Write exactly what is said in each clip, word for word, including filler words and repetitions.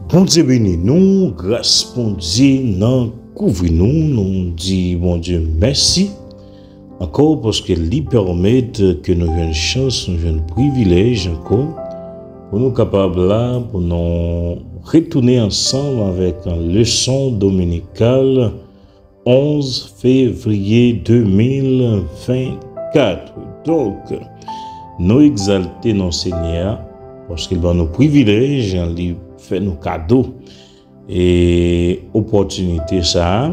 Bondye beni nou, gras Bondye nan kouvri nou, nou di Bondye mèsi ankò paske li pèmèt ke nou jwenn chans, nou jwenn privilèj ankò pou nou kapab la, pou nou retounen ansanm avèk leson dominikal onz fevriye de mil vennkat. Donk, nou egzalte non Senyè a, paske l ban nou privilèj, li fè nou kado e opòtinite sa a.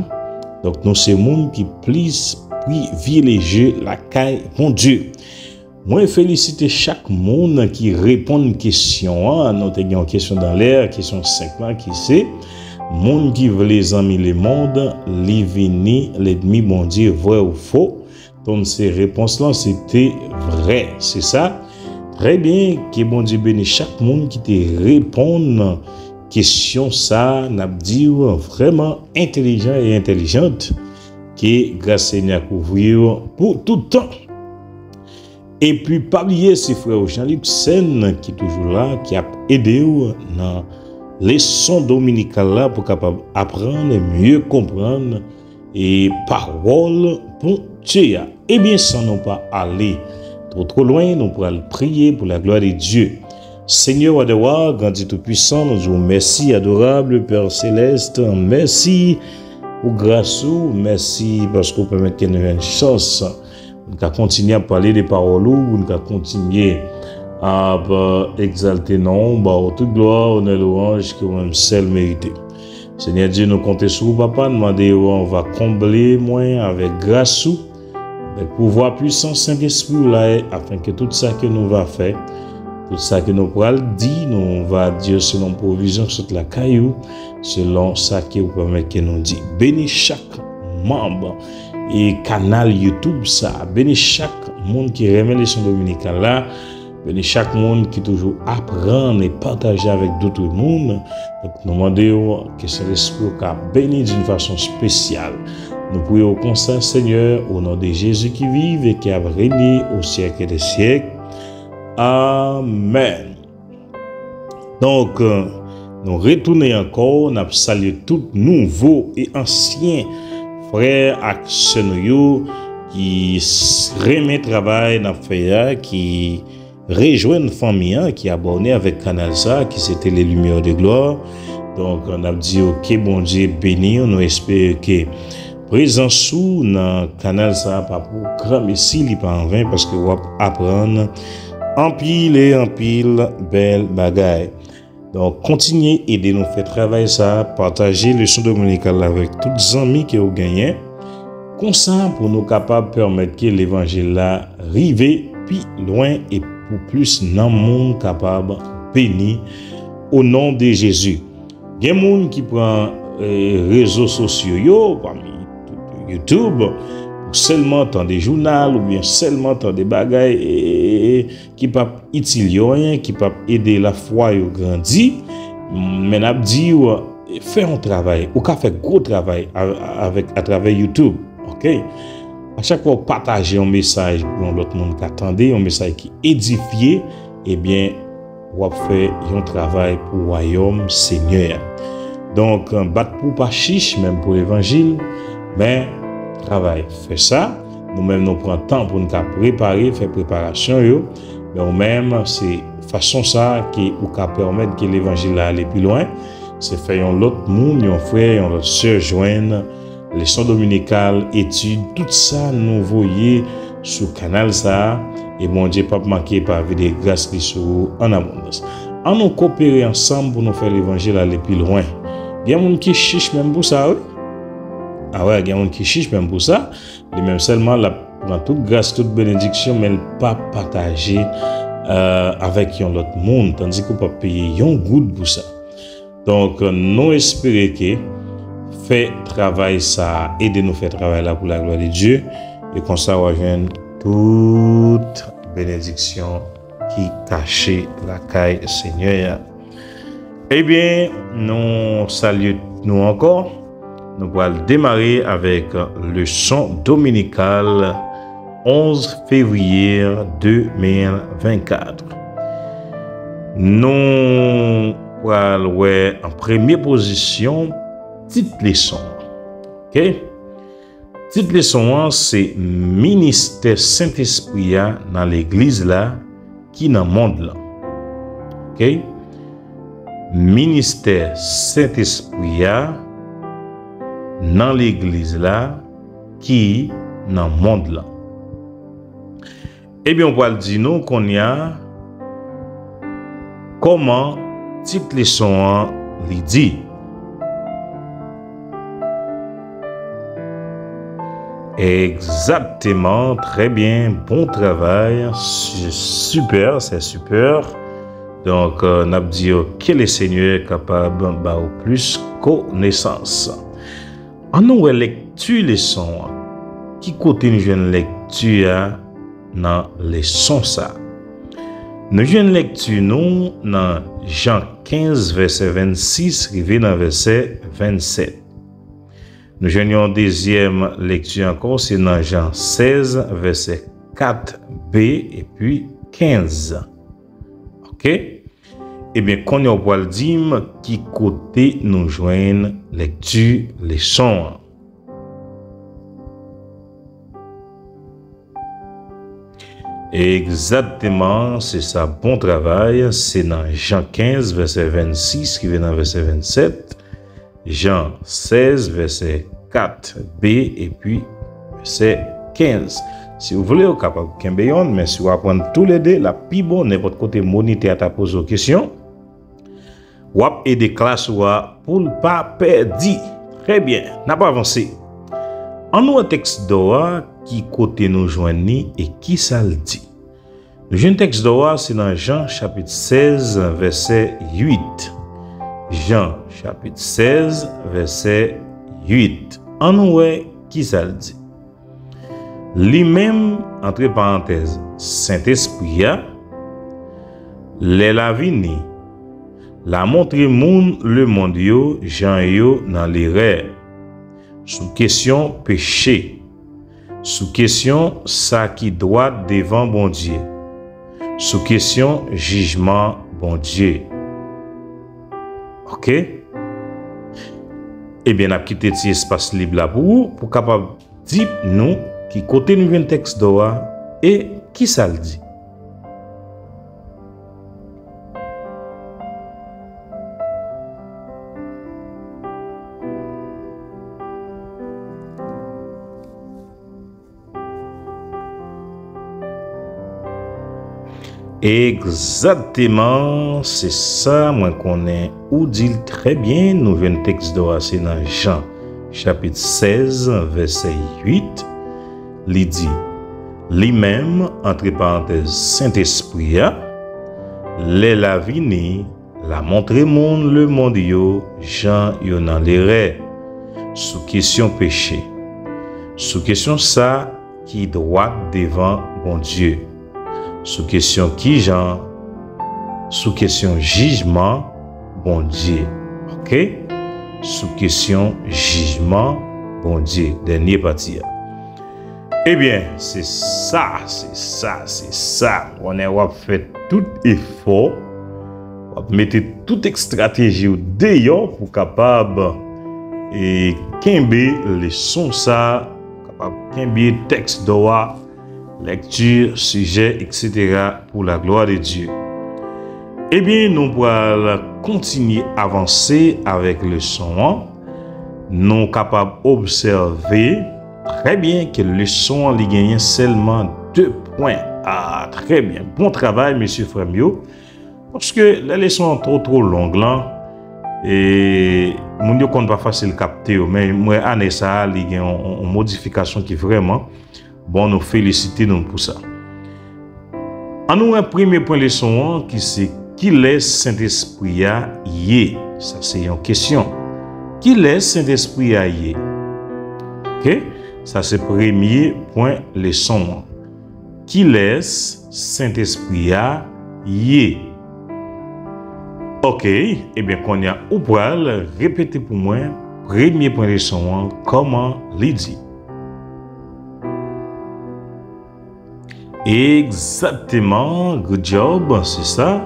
Donk, nou se moun ki plis privilejye lakay Bondye. Mwen felisite chak moun ki reponn kesyon an. Nou te gen yon kesyon dan lè, kesyon senk lan ki se, moun ki vle zanmi lemonn, li vini lènmi Bondye, vrè ou fo? Donk se repons lan se te vrè, se sa. Trè byen, ke Bondye beni chak moun ki te reponn kesyon sa, n ap di w vrèman entèlijan e entèlijant. Ke gras Senyè a kouvri w pou tout tan. Epi pa bliye se frè w Jean-Luc Sen ki toujou la, ki ap ede w nan leson dominikal la pou kapab aprann e mye konprann e pawòl Bondye a. Ebyen, san nou pa ale twò twò lwen, nou pral priye pou la glwa de Dye. Senyè, wa dè wa, grandi toupwisan, nou di w mèsi, adorab Pè Selès, mèsi pou gras ou, mèsi paske w pèmèt ke nou jwenn chans pou n ka kontinye ap pale de pawòl ou, pou n ka kontinye ap egzalte non w, ba w tout glwa, onè, lwanj ke ou menm sèl merite. Senyè Dye, nou konte sou ou, Papa, n mande w, ou va konble mwen avèk gras ou, avèk pouvwa pwisan Sentespri w la, afenke tout sa ke nou va fè, tout sa ke nou pral di, nou va di yo selon pwovizyon k sot lakay ou, selon sa ke ou pèmèt ke nou di. Beni chak manm e kanal YouTube sa. Beni chak moun ki renmen leson dominikal la. Beni chak moun ki toujou aprann e pataje avèk dotre moun. Donk, nou mande w ke Sentespri w ka beni d'une façon spéciale. Nou priye w konsa, Senyè, o non de Jezi ki viv e ki ap renye o syèk dè syèk. Amèn. Donk, nou retounen ankò, n ap salye tout nouvo e ansyen frè ak sè nou yo ki s- renmen travay n ap fè a, ki rejwenn fanmi an, ki abòne avèk kanal sa, ki se Télé Lumière de Gloire. Donk, n ap di yo ke Bondye beni w. Nou espere ke prezans ou nan kanal sa pa pou gran mesi, li pa anven, paske w ap aprann anpil e anpil bèl bagay. Donk, kontinye ede nou fè travay sa, pataje leson dominikal la avèk tout zanmi ke w genyen. Konsa, pou nou kapab pèmèt ke levanjil la rive pi lwen e pou plis nanm moun kapab beni o non de Jezi. Gen moun ki pran eh, rezo sosyo yo, pami YouTube, pou sèlman tande jounal oubyen sèlman tande bagay eh, ki p ap itil yo anyen, ki p ap ede lafwa yo grandi. Men n ap di w, fè yon travay. Ou ka fè gwo travay a- avèk atravè YouTube. Oke? A chak fwa w pataje yon mesaj pou yon lòt moun ka tande, yon mesaj ki edifye, ebyen, w ap fè yon travay pou wayòm Senyè a. Donk, bat pou pa chich, menm pou levanjil, men travay, fè sa. Nou menm, nou pran tan pou n ka prepare, fè preparasyon yo. Men ou menm, se fason sa ke ou ka pèmèt ke levanjil la ale pi lwen. Se fè yon lòt moun, yon frè, yon lòt sè jwenn leson dominikal, etid, tout sa nou voye sou kanal sa a, e Bondye p ap manke pa vide gras li sou ou an abondans. An nou kopere ansanm pou nou fè levanjil ale pi lwen. Gen moun ki chich menm pou sa, wi. A wè, gen moun ki chich menm pou sa. Li menm sèlman, l ap pran tout gras, tout benediksyon, men l p ap pataje eh, avèk yon lòt moun, tandike w p ap peye yon goud pou sa. Donk, nou espere ke fè travay sa a, ede nou fè travay la pou laglwa de Dye, e konsa w a jwenn tout benediksyon ki kache lakay Senyè a. Ebyen, nou salye nou ankò. Nou pral demare avèk leson dominikal onz fevriye de mil vennkat. Nou pral wè an premye pozisyon tit leson an. Oke? Tit leson an se Ministè Sentespri a nan legliz la ki nan mond lan. Oke? Ministè Sentespri a nan legliz la ki nan mond lan. Ebyen, w pral di nou kounye a kòman tit leson an li di. Egzakteman, trè byen, bon travay, si- sipè, se sipè. Donk, euh, n ap di yo ke le Senyè kapab ba w plis konesans. An nou wè lekti leson an. Ki kote nou jwenn lekti a nan leson sa? Nou jwenn lekti nou nan Jan kenz, vèsè vennsis rive nan vèsè vennsèt. Nou jwenn yon dezyèm lekti ankò, se nan Jan sèz, vèsè kat b epi kenz. Oke? Ebyen, kounye a w pral di m ki kote nou jwenn lekti leson an. Egzakteman, se sa, bon travay. Se nan Jan kenz, vèsè vennsis rive nan vèsè vennsèt. Jan sèz, vèsè kat b epi vèsè kenz. Si w vle, w kapab kenbe yonn, men si w aprann toulede, l ap pi bon. Nenpòt kote monitè a ta poze w kesyon, w ap ede klas ou a pou l pa pèdi. Trè byen, n ap avanse. An nou wè tèks dò a, ki kote nou jwenn li e ki sa l di. Nou jwenn tèks dò a, se nan Jan chapit sèz, vèsè uit. Jan chapit sèz, vèsè uit. An nou wè ki sa l di. Li menm, antre parantèz, Sentespri a, lè l a vini, l a montre moun lemonn yo jan yo nan lerè sou kesyon peche, sou kesyon sa ki dwat devan Bondye, sou kesyon jijman Bondye. Oke? Ebyen, n ap kite ti espas lib la pou ou, pou w kapab di nou ki kote nou jwenn tèks dò a e ki sa l di. Egzakteman, se sa, mwen konnen ou di l trè byen. Nou jwenn tèks dò a, se nan Jan, chapit sèz, vèsè uit. Li di, li menm, antre parantèz, Sentespri a, lè l a vini, l a montre moun lemonn yo jan yo nan lerè sou kesyon peche, sou kesyon sa ki dwat devan Bondye, sou kesyon kijan, sou kesyon jijman Bondye. Oke? Sou kesyon jijman Bondye. Dènye pati a. Ebyen, se sa, se sa, se sa. Konnen w ap fè tout efò, w ap mete tout estrateji w deyò pou kapab e kenbe leson sa, kapab kenbe tèks dò a, lekti, sijè, etsetera, pour la gloire de Dieu. Ebyen, nou pral kontinye avanse avèk leson an. Nou kapab obsève trè byen ke leson an li genyen sèlman de pwen. Ah, trè byen. Bon travay, mesye, frè m yo. Paske lè leson an twò, twò long lan, e moun yo konn pa fasil kapte yo. Men mwen, ane sa a, li gen yon, yon, yon modifikasyon ki vrèman bon, nou felisite nou pou sa. Ann nou wè premye pwen leson an ki se, kilès Sentespri a ye? Sa se yon kesyon. Kilès Sentespri a ye? Oke? Sa se premye pwen leson an. Kilès Sentespri a ye? Oke, ebyen kounye a ou pral repete pou mwen premye pwen leson an, kòman li di. Egzakteman, good job, se sa.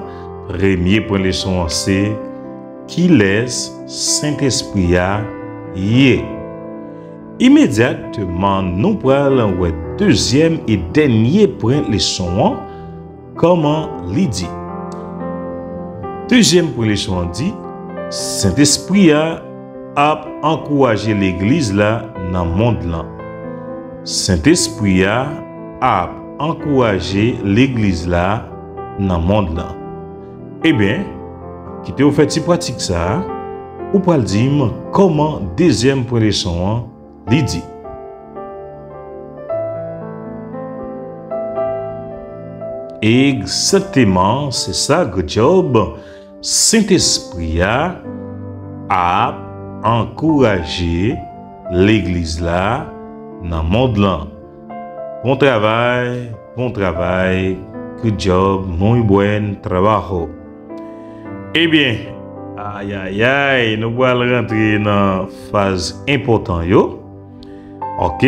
Premye pwen leson an se, Kilès Sentespri a ye? Imedyatman, nou pral wè dezyèm e dènye pwen leson an, kòman li di. Dezyèm pwen leson an di, Sentespri a ap ankouraje legliz la nan mond lan. Sentespri a ap ankouraje legliz la nan mond lan. Ebyen, kite w fè ti pratik sa a, ou pral di m kòman dezyèm pwen leson an li di. Egzakteman, se sa, good job. Sentespri a ap ankouraje legliz la nan mond lan. Bon travay, bon travay, good job, muy buen trabajo. Ebyen, ayayay, nou pral rantre nan faz enpòtan yo. Ok,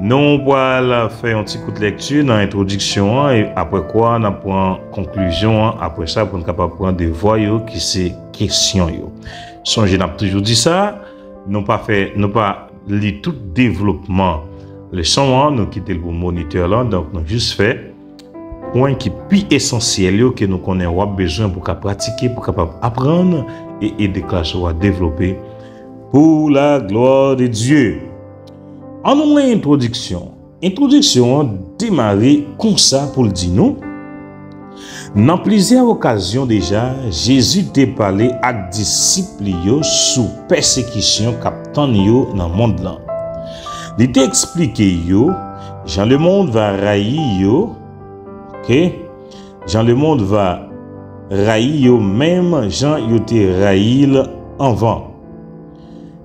nou pral fè yon ti kout lekti nan entwodiksyon an, e apre kwa n ap pran konklizyon an, apre sa pou n kapab pran devwa yo ki se kesyon yo. Sonje n ap toujou di sa, nou pa fè, nou pa li tout devlopman leson an, nou kite l pou monitè lan, donk nou jis fè pwen ki pi esansyèl yo ke nou konnen w ap bezwen pou ka pratike, pou kapab aprann e ede klas ou a devlope. Pour la gloire de Dieu. Ann nou wè entwodiksyon. Entwodiksyon an demare konsa pou l di nou, nan plizyè okazyon deja, Jezi te pale ak disip li yo sou pèsekisyon k ap tann yo nan mond lan. Li te eksplike yo jan lemonn va rayi yo, ok? Jan lemonn va rayi yo menm jan yo te rayi l anvan.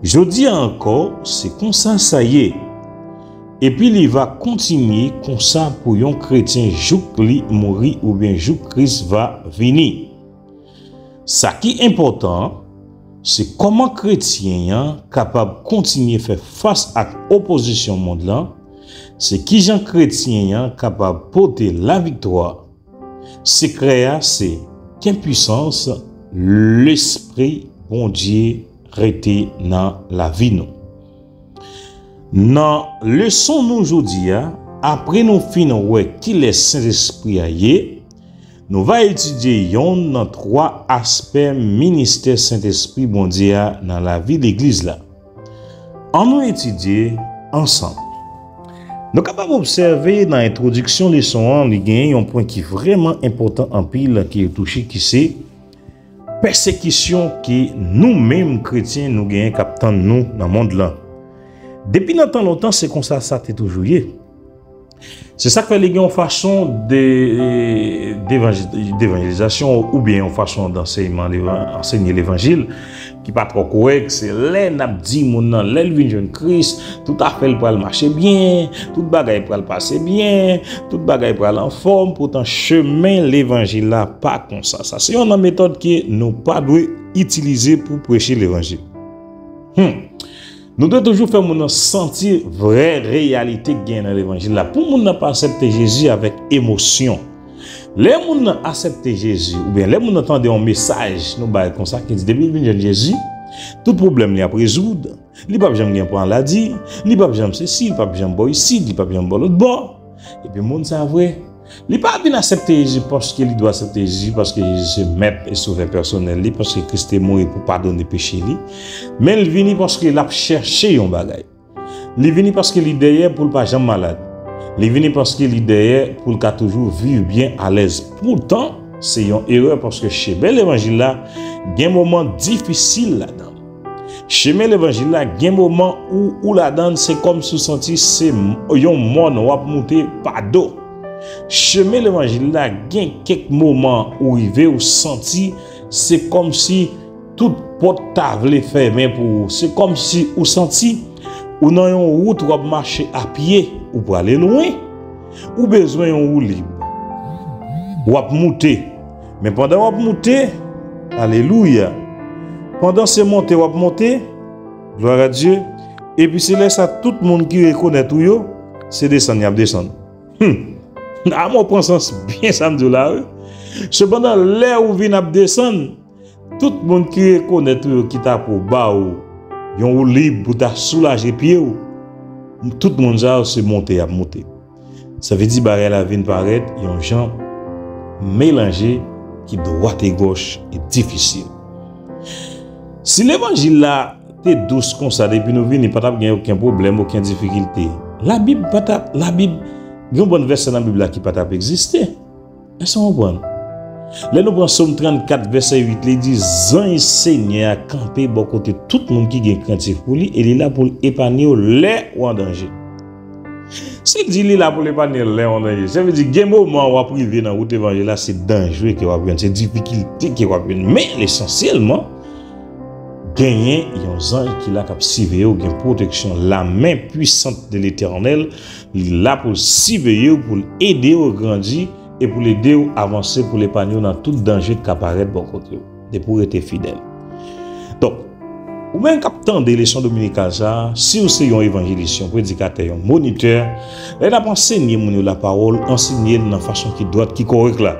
Jodi a ankò, se konsa sa ye. Epi li va kontinye konsa pou yon kretyen jouk li mouri oubyen jouk Kris va vini. Sa ki enpòtan, se kòman kretyen an kapab kontinye fè fas ak opozisyon mond lan, se kijan kretyen an kapab pote laviktwa. Sekrè a se gen pwisans Lespri Bondye rete nan lavi nou. Nan leson nou jodi a, apre nou fin wè kilès Sentespri a ye, nou va etidye yonn nan twa aspè ministè Sentespri Bondye a nan lavi legliz la. Ann nou etidye ansanm. Nou kapab obsève nan entwodiksyon leson an, li genyen yon pwen ki vrèman enpòtan anpil ke yo touche, ki se pèsekisyon ke nou menm kretyen nou genyen k ap tann nou nan mond lan. Depi nan tan lontan, se konsa sa te toujou ye. Se sa k fè li gen yon fason de, devanj-, devanjelizasyon oubyen yon fason dansèyman, levan-, ansenye levanjil ki pa twò kòrèk. Se lè n ap di moun nan, lè l vin jwenn Kris, tout afè l pral mache byen, tout bagay pral pase byen, tout bagay pral anfòm. Poutan, chemen levanjil la pa konsa. Sa se youn nan metòd ke nou pa dwe itilize pou preche levanjil. Hmm. Nou dwe toujou fè moun nan santi vrè reyalite k genyen nan levanjil la. Pou moun nan pa aksepte Jezi avèk emosyon. Lè moun nan aksepte Jezi, oubyen lè moun nan tande yon mesaj nou bay konsa ki di depi l vin jwenn Jezi, tout pwoblèm li ap rezoud, li p ap janm gen maladi, li p ap janm sesi, li p ap janm bò isit, li p ap janm bò lòt bò. Epi moun sa vre, li pa vin aksepte Jezi paske li dwe aksepte Jezi, paske Jezi se mèt e sovè pèsonèl li, paske Kris te mouri pou padone peche li. Men l vini paske l ap chèche yon bagay. Li vini paske li dèyè pou l pa janm malad. Li vini paske li dèyè pou l ka toujou viv byen alèz. Poutan, se yon erè paske chemen levanjil la gen moman difisil ladan l. Chemen levanjil la gen moman ou, ou ladan l, se kòmsi w santi se m-, yon mòn w ap moute pa do. Chemen levanjil la gen kèk moman ou rive, ou santi se kòmsi tout pòt ta vle fèmen pou ou. Se kòmsi ou santi ou nan yon wout w ap mache a pye, ou prale lwen, ou bezwen yon woulib. W ap moute. Men pandan w ap moute, alelouya. Pandan se monte w ap monte, glwa a Dye, epi se lè sa tout moun ki rekonèt ou yo, se desann y ap desann. Hmm. Amò pran sans byen sa m di w la, wi. Sepandan, lè ou vin ap desann, Tout moun ki rekonèt ou yo ki ta pou ba ou yon woulib pou ta soulaje pye w, tout moun sa yo se monte y ap monte. Sa vle di bagay la vin parèt yon jan melanje ki dwat e gòch e difisil. Si levanjil la te dous konsa depi nou vini, pa t ap gen okenn pwoblèm, okenn difikilte. Labib pa t ap, Labib, gen yon bann vèsè nan Bib la ki pa t ap egziste. Èske w konprann? Lè nou pran Sòm trannkat, vèsè uit, li di, zanj Senyè a kanpe bò kote tout moun ki gen krentif pou li, e li la pou l epanye w lè w an danje. Si l di li la pou l epanye w lè w an danje, sa vle di gen moman w ap rive nan wout levanjil la, se danje ke w ap jwenn, se difikilte ke w ap jwenn. Men, lesansyèlman, genyen yon zanj ki la k ap siveye w, gen pwoteksyon, la men pwisant de Letènèl, li la pou l siveye w, pou l ede w grandi, e pou l ede w avanse, pou l epanye w nan tout danje k ka parèt bò kote w, depi w rete fidèl. Donk, ou menm k ap tande leson dominikal sa a, si w se yon evanjelis, yon predikatè, yon monitè, lè n ap ansenye moun yo lapawòl, ansenye l nan fason ki dwat, ki kòrèk la.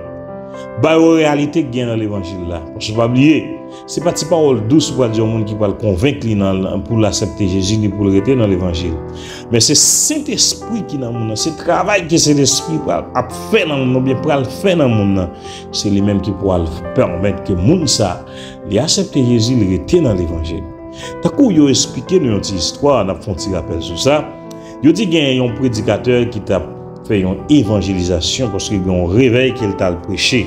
Ba yo reyalite k gen nan levanjil la. Paske pa bliye, se pa ti pawòl dous ou pral di yon moun ki pral konvenk li nan, pou l aksepte Jezi, ni pou l rete nan levanjil. Men se Sentespri ki nan moun nan, se travay ke Sentespri pral ap fè nan moun nan, oubyen pral fè nan moun nan. Se li menm ki pral pèmèt ke moun sa, li aksepte Jezi, li rete nan levanjil. Tankou yo esplike nou yon ti istwa, n ap fè yon ti rapèl sou sa. Yo di gen yon predikatè ki t ap fè yon evanjelizasyon, paske gen yon revèy ke l t al preche.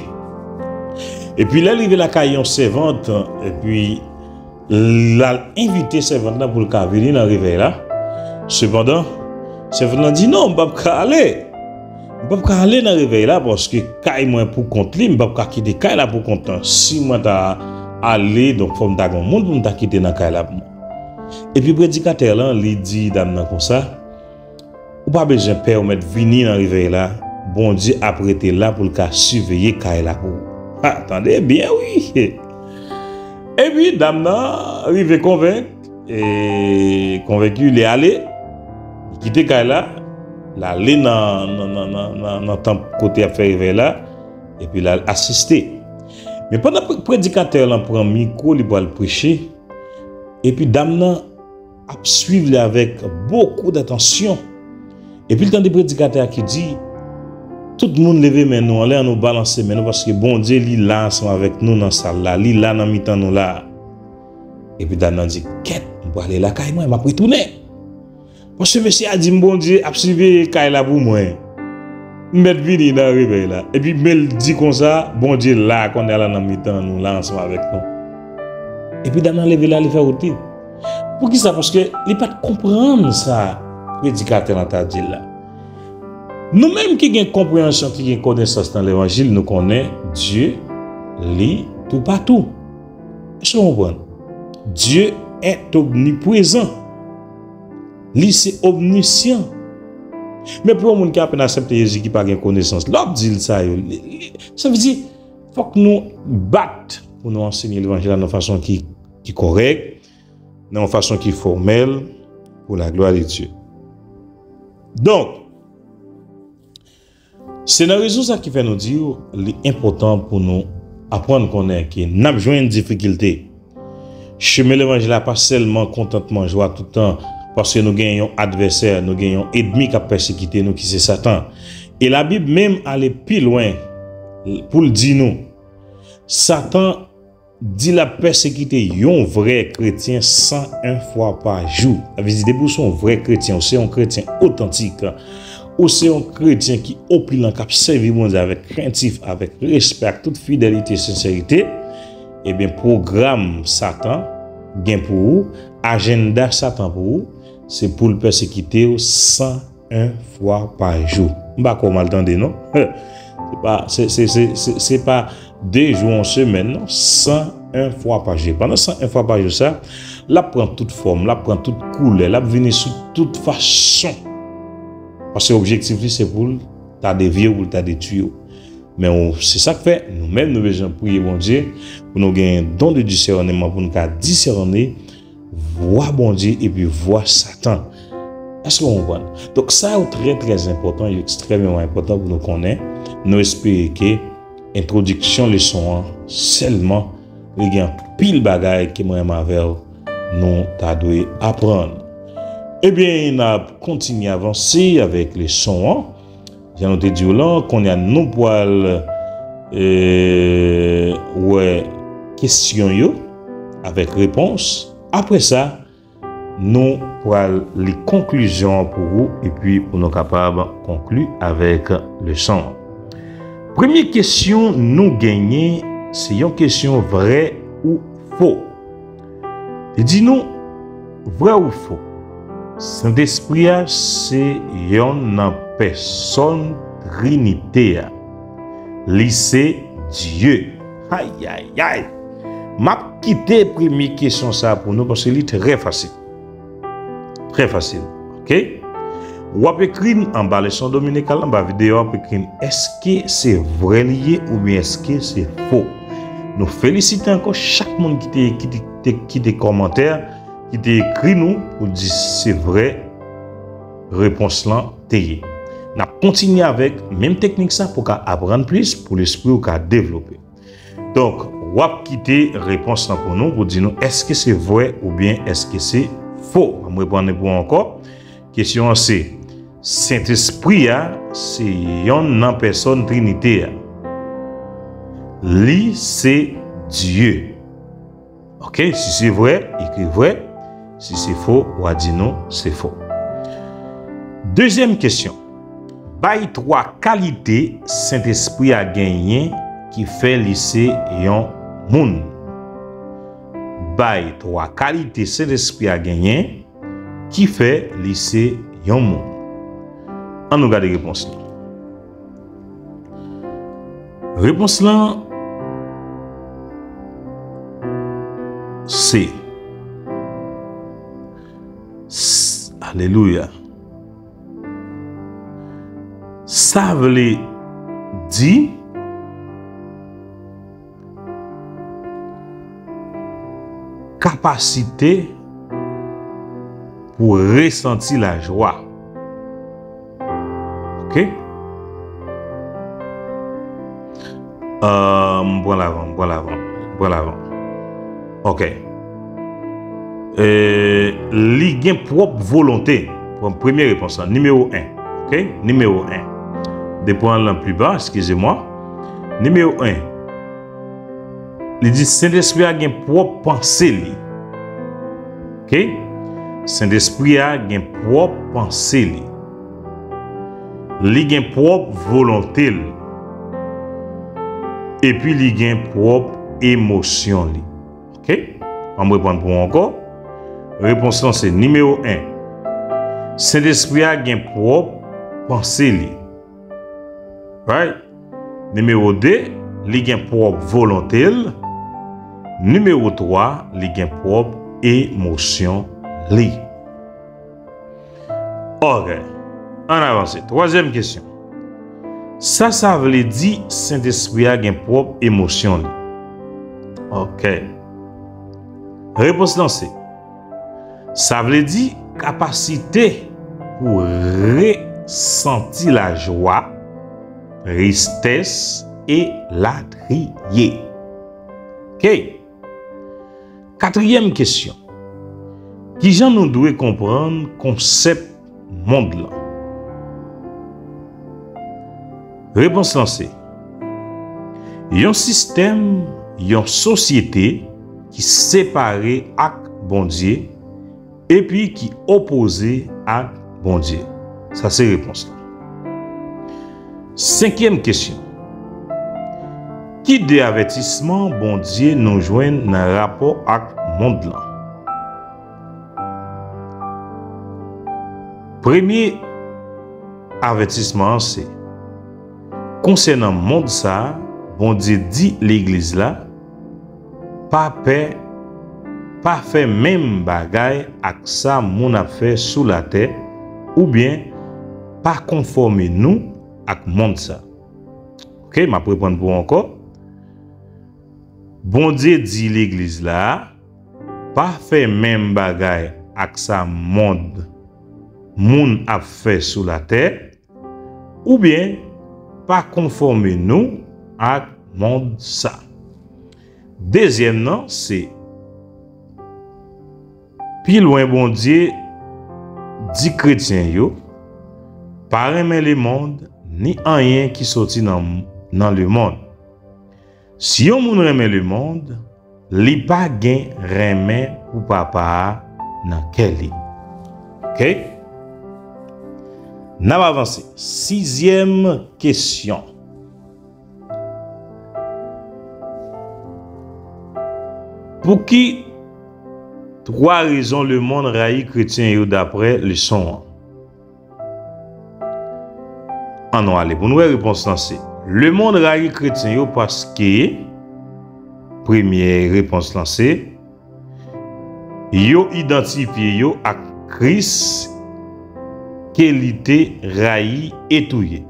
Epi lè l rive lakay yon sèvant, epi l al envite sèvant lan pou l ka vini nan revèy la. Sepandan, sèvant lan di, non, m p ap ka ale. M p ap ka ale nan revèy la paske kay mwen pou kont li, m p ap ka kite kay la pou kont lan. Si mwen ta ale, donk fò m ta gen yon moun pou m ta kite nan kay la pou mwen. Epi predikatè lan, li di dam nan konsa, ou pa bezwen pè, ou mèt vini nan revèy la. Bondye ap rete la pou l ka siveye kay la pou ou. Ha, tande byen, wi. Epi dam nan rive konvenk, e konvenki, li ale, li kite kay la, l ale nan, nan, nan, nan, nan, nan tanp kote y ap fè revèy la, epi l al asiste. Men pandan pre-, predikatè lan pran mikwo, li pral preche, epi dam nan ap swiv li avèk bokou datansyon. Epi l tande predikatè a ki di, tout moun leve men nou anlè, an nou balanse men nou, paske Bondye, li la ansanm avèk nou nan sal la, li la nan mitan nou la. Epi dam nan di, kèt, m prale lakay mwen, m ap retounen. Paske mesye a di m Bondye ap siveye kay la pou mwen. M mèt vini nan revèy la. Epi men l di konsa, Bondye la, kounye a la nan mitan nou la ansanm avèk nou. Epi dam nan leve la, li fè wout li. Poukisa? Paske li pa t konprann sa predikatè lan ta di l la. Nou menm ki gen konpreyansyon, ki gen konesans nan levanjil, nou konnen Dye, li toupatou. Èske w konprann? Dye est omniprezan. Li se omnisyan. Men pou yon moun ki apèn aksepte Jezi, ki pa gen konesans, lè w ap di l sa yo, li, li, sa vle di, fòk nou bat pou nou ansenye levanjil la nan yon fason ki, ki kòrèk, nan yon fason ki fòmèl, pour la gloire de Dieu. Donk, se nan rezon sa ki fè nou di w, li enpòtan pou nou aprann konnen ke n ap jwenn difikilte. Chemen levanjil la pa sèlman kontantman, jwa tout tan, paske nou gen yon advèsè, nou gen yon ènmi k ap pèsekite nou, ki se Satan. E Labib menm ale pi lwen pou l di nou, Satan di l ap pèsekite yon vrè kretyen san en fwa pa jou. Sa vle di, depi w se yon vrè kretyen, ou se yon kretyen otantik, ou se yon kretyen ki opilan, k ap sèvi Bondye avèk krentif, avèk respè, ak tout fidelite, sensèrite, ebyen, pwogram Satan gen pou ou, ajanda Satan pou ou, se pou l pèsekite w san en fwa pa jou. M pa kwè w mal tande, non. Se pa, se, se, se, se, se pa de jou, yon semèn, non. San en fwa pa jou. Pandan san en fwa pa jou sa, l ap pran tout fòm, l ap pran tout koulè, l ap vini sou tout fason. Paske objektif li, se pou l ta devye w, pou l ta detwi w. Men w, se sa k fè, nou menm, nou bezwen priye Bondye pou nou gen don de disèneman, pou nou ka disène vwa Bondye epi vwa Satan. Èske w konprann? Donk, sa yo trè, trè enpòtan, yo ekstrèmeman enpòtan pou nou konnen. Nou espere ke entwodiksyon leson an sèlman Li gen anpil bagay ke mwen menm avè w nou ta dwe aprann. Ebyen, n ap kontinye avanse avèk leson an. Jan nou te di w lan, kounye a nou pral, e, wè kesyon yo avèk repons. Apre sa, nou pral li konklizyon an pou ou, epi pou nou kapab konkli avèk leson an. Premye kesyon nou genyen, se yon kesyon vrè ou fo. Li di nou, vrè ou fo? Sentespri a se yonn nan pèsòn Trinite a. Li se Dye. Ayayay! M ap kite premye kesyon sa a pou nou paske li trè fasil. Trè fasil. Oke? W ap ekri m anba leson dominikal, anba videyo a, w ap ekri m èske se vrè li ye oubyen èske se fo. Nou felisite ankò chak moun ki te, ki te, te kite kòmantè, ki te ekri nou pou di se vrè repons lan te ye. N ap kontinye avèk menm teknik sa pou w ka aprann plis, pou lespri w ka devlope. Donk, w ap kite repons lan pou nou, pou di nou èske se vrè oubyen èske se fo. An m reprann li pou w ankò. Kesyon an se, Sentespri a se yonn nan pèsòn Trinite a. Li se Dye. Oke, si se vrè, ekri vrè. Si se fo, w a di nou se fo. Dezyèm kesyon. Bay twa kalite Sentespri a genyen ki fè li se yon moun. Bay twa kalite Sentespri a genyen ki fè li se yon moun. An nou gade repons lan. Repons lan se, s-, alelouya. Sa vle di kapasite pou resanti lajwa. Oke? Euh, m pran lavan, m pran lavan, m pran lavan. Oke. E, li gen pwòp volonte. Pran premye repons lan, nimewo en. Oke? Nimewo en. Depi w al nan pli ba, eskize mwa. Nimewo en. Li di Sentespri a gen pwòp panse li. Oke? Sentespri a gen pwòp panse li. Li gen pwòp volonte l. Epi li gen pwòp emosyon li. Oke? An m reprann pou ou ankò. Repons lan se nimewo en. Sentespri a gen pwòp panse li. Right? Nimewo de, li gen pwòp volonte l. Nimewo twa, li gen pwòp emosyon li. Ok. Ann avanse. Twazyèm kesyon. Sa sa vle di Sentespri a gen pwòp emosyon li? Ok. Repons lan se, sa vle di kapasite pou resanti lajwa, tristès, elatriye. Ok. Katriyèm kesyon. Kijan nou dwe konprann konsèp mond lan? Repons lan se, yon sistèm, yon sosyete ki separe ak Bondye epi ki opoze ak Bondye. Sa se repons lan. Senkyèm kesyon. Ki de avètisman Bondye nou jwenn nan rapò ak mond lan? Premye avètisman an se, konsènan mond sa a, Bondye di legliz la, pa pè, pa fè menm bagay ak sa moun ap fè sou latè, oubyen pa konfòme nou ak mond sa. Oke, m ap reprann pou ou ankò. Bondye di legliz la, pa fè menm bagay ak sa mond, moun ap fè sou latè, oubyen pa konfòme nou ak mond sa. Dezyèm nan, se pi lwen Bondye di kretyen yo, pa renmen lemonn, ni anyen ki soti nan, nan lemonn. Si yon moun renmen lemonn, li pa gen renmen pou Papa a nan kè li. Oke? N ap avanse. Sizyèm kesyon. Pouki twa rezon lemonn rayi kretyen yo daprè leson an? Ann nou ale pou n wè repons lan se. Lemonn rayi kretyen yo paske, premye repons lan se, yo idantifye yo ak Kris ke li te rayi e touye.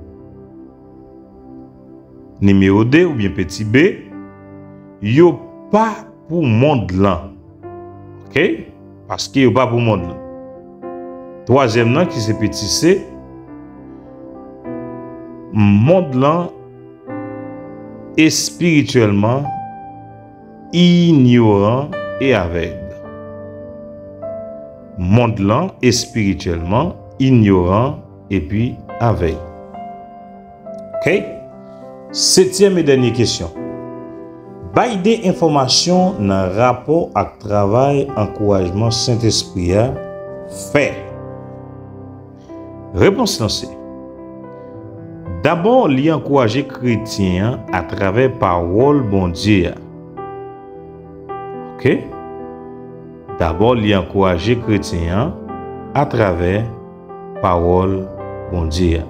Nimewo de oubyen peti B, yo pa pou mond lan. Oke? Paske yo pa pou mond lan. Twazyèm nan ki se peti C, mond lan espirityèlman inyoran e avèg. Mond lan espirityèlman inyoran epi avèg. Oke? Setyèm e dènye kesyon. Bay de enfòmasyon nan rapò ak travay ankourajman Sentespri a fè. Repons lan se, dabò, li ankouraje kretyen an atravè pawòl Bondye a. Oke? Dabò, li ankouraje kretyen an atravè pawòl Bondye a.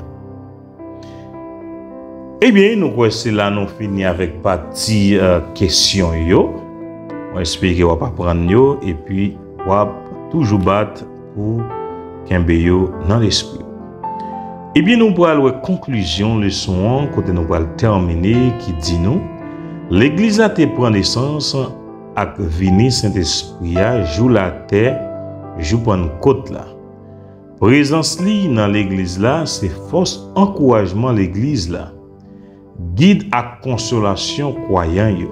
Ebyen, nou kwè se la nou fini avèk pati, eh, kesyon yo. Mwen espere ke w ap aprann yo epi w ap toujou bat pou kenbe yo nan lespri w. Ebyen, nou pral wè konklizyon leson an, kote nou pral tèmine, ki di nou, Legliz la te pran nesans ak vini Sentespri a jou latè, jou Pannkot la. Prezans li nan legliz la se fòs ankourajman legliz la, gid ak konsolasyon kwayan yo.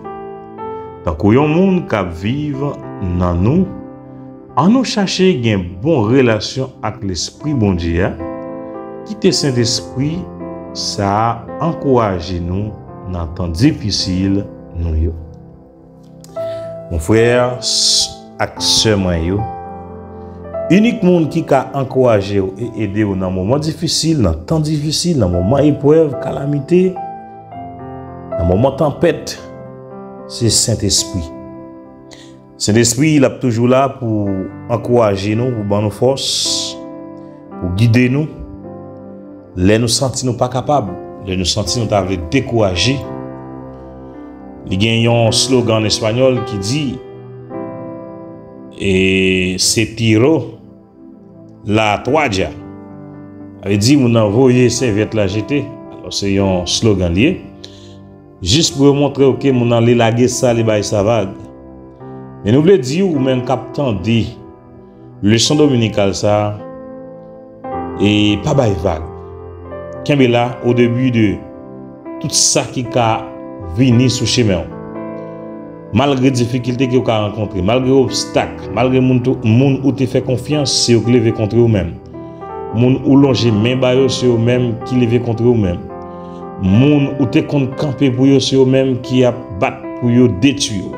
Tankou yon moun k ap viv nan nou, annou chache gen bon relasyon ak Lespri Bondye a, kite Sentespri sa a ankouraje nou nan tan difisil nou yo. Mon frè s-, ak sè mwen yo, inik moun ki ka ankouraje w e ede w nan moman difisil, nan tan difisil, nan moman eprèv, kalamite, nan moman tanpèt, se Sentespri. Sentespri, l ap toujou la pou ankouraje nou, pou ban nou fòs, pou gide nou. Lè nou santi nou pa kapab, lè nou santi nou ta vle dekouraje, li gen yon slogan an espanyòl ki di, e, "Se tiro la toalla." Sa vle di, moun nan voye sèvyèt la jete. Alò, se yon slogan li ye. Jis pou yo montre w ke moun nan li lage sa, li bay sa vag. Men nou vle di w, ou menm k ap tande leson dominikal sa a, e pa bay vag. Kenbe la, o debi de tout sa ki ka vini sou chemen w. Malgre difikilte ke w ka rankontre, malgre obstak, malgre moun tou, moun ou te fè konfyans, se yo ki leve kontre w menm. Moun ou lonje men ba yo, se yo menm ki leve kontre w menm. Moun ou te konn kanpe pou yo, se yo menm ki ap bat pou yo detwi w.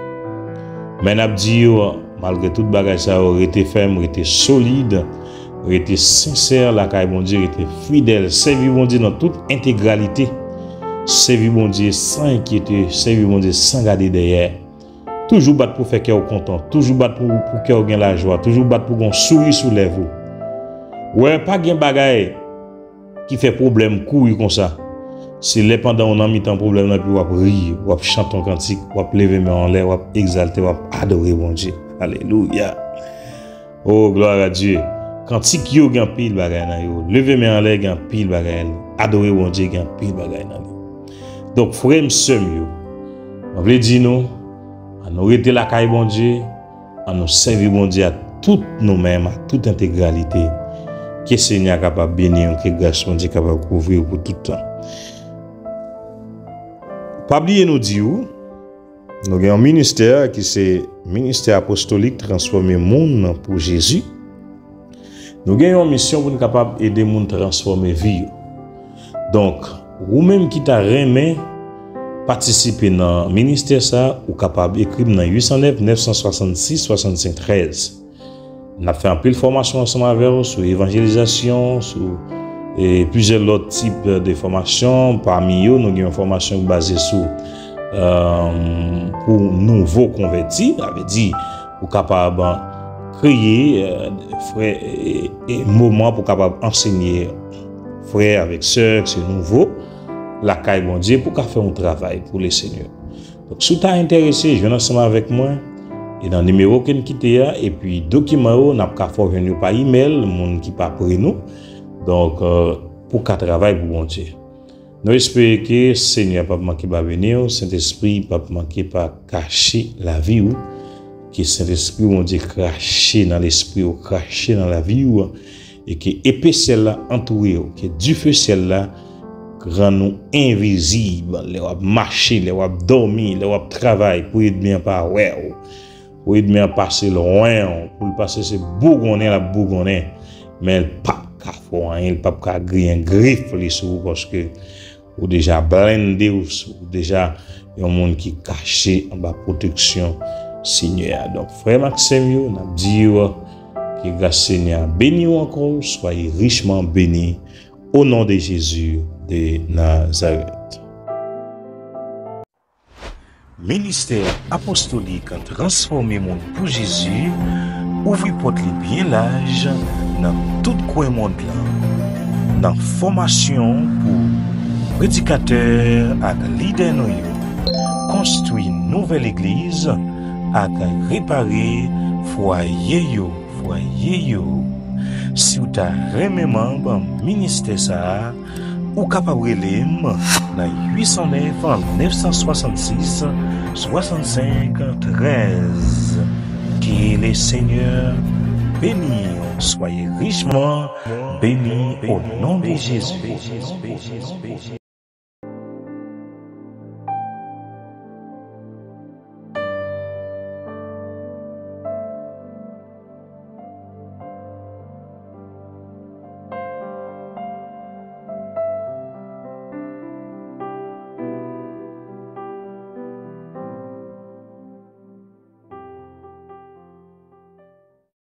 Men n ap di yo, malgre tout bagay sa yo, rete fèm, rete solid, rete sensè lakay Bondye, rete fidèl, sèvi Bondye nan tout entegralite. Sèvi Bondye san enkyete, sèvi Bondye san gade dèyè. Toujou bat pou fè kè w kontan, toujou bat pou, pou kè w gen lajwa, toujou bat pou gen yon souri sou lèv ou. Wè, pa gen bagay ki fè pwoblèm kouri konsa. Se lè pandan w nan mitan pwoblèm nan, epi w ap ri, w ap chante yon kantik, w ap leve men w anlè, w ap egzalte, w ap adore Bondye. Alelouya! Oh, gloire à Dieu! Kantik yo gen anpil bagay nan yo. Leve men anlè gen anpil bagay. Adore Bondye gen anpil bagay nan li. Donk, frè m, sè m yo, mwen vle di nou, ann nou rete lakay Bondye, ann nou sèvi Bondye ak tout nou menm, ak tout entegralite. Ke Senyè a kapab beni w, ke gras Bondye kapab kouvri w pou tout tan. Pa bliye nou di w, Nou gen yon ministè ki se ministè apostolik transfòme moun pou Jezi. Nou gen yon misyon pou n kapab ede moun transfòme vi yo. Donk, ou menm ki ta renmen patisipe nan ministè sa, ou kapab ekri m nan uit san nèf, nèf san swasannsis, swasannsenk trèz. N ap fè anpil fòmasyon ansanm avè w sou evanjelizasyon, sou, e, plizyè lòt tip de fòmasyon. Pami yo, nou gen yon fòmasyon ki baze sou, e, pou nouvo konvèti, sa vle di, ou kapab kreye, e, frè, e, e, moman pou kapab ansenye frè avèk sè ki se nouvo lakay Bondye pou ka fè yon travay pou Lesenyè. Donk, si w ta enterese, jwenn ansanm avèk mwen e nan nimewo ke n kite a, epi dokiman yo, n ap ka fè w jwenn yo pa imèl, moun ki pa pre nou. Donk, e, pou ka travay pou Bondye. Nou espere ke Senyè p ap manke pa beni w, Sentespri p ap manke pa kache lavi w, ke Sentespri Bondye krache nan lespri w, krache nan lavi w, e ke epe syèl la antoure w, ke dife syèl la rann ou envizib lè w ap mache, lè w ap dòmi, lè w ap travay, pou ènmi an pa wè w, pou ènmi an pase lwen w, pou l pase se bougonnen l ap bougonnen, men l p ap ka fè w anyen, l p ap ka griyen grif li sou ou, paske ou deja blende, ou, ou deja yon moun ki kache anba pwoteksyon Senyè a. Donk, frè m ak sè m yo, n ap di yo ke gras Senyè a beni w ankò, soyez richement bénis, au nom de Jésus de Nazareth. Ministè apostolik transfòme moun pou Jezi ouvri pòt li byen laj nan tout kwen mond lan. Nan fòmasyon pou predikatè ak lidè nou yo, konstwi nouvèl legliz ak repare fwaye yo, fwaye yo. Si w ta renmen manm ministè sa a, ou kapab rele m nan uit san nèf, nèf san swasannsis, swasannsenk trèz. Que le Seigneur bénisse. Soyez richement bénis au nom de Jésus.